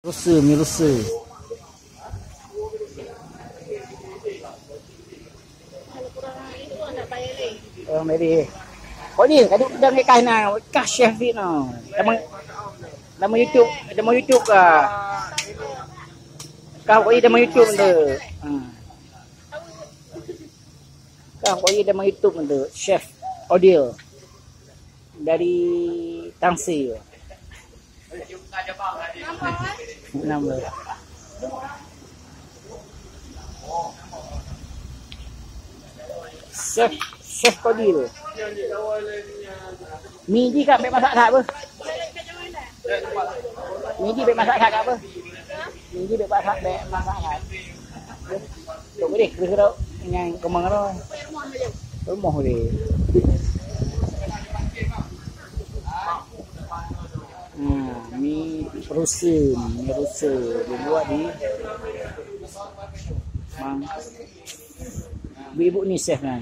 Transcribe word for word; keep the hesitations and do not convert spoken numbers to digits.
Rusa, mi rusa. Orang Mary. Kau ni, kadu udah ngekas na, kah chef ni na. Nama, nama YouTube, nama YouTube kah? Kau kau nama YouTube tu. Ha. Kau kau nama YouTube tu, Chef Odil. Dari Tangsi. Nama? Chef, Chef Odil. Mi jih ka bèk masak that beuh. Mi jih bèk masak that ka beuh. Mi jih bèk masak, bèk masak that. Tok deh, kira-kira nyang keumang tu. Rumoh deh. Hmm, mi rusun, mi rusun dibuat di mang. Ibu-ibu ni chef kan.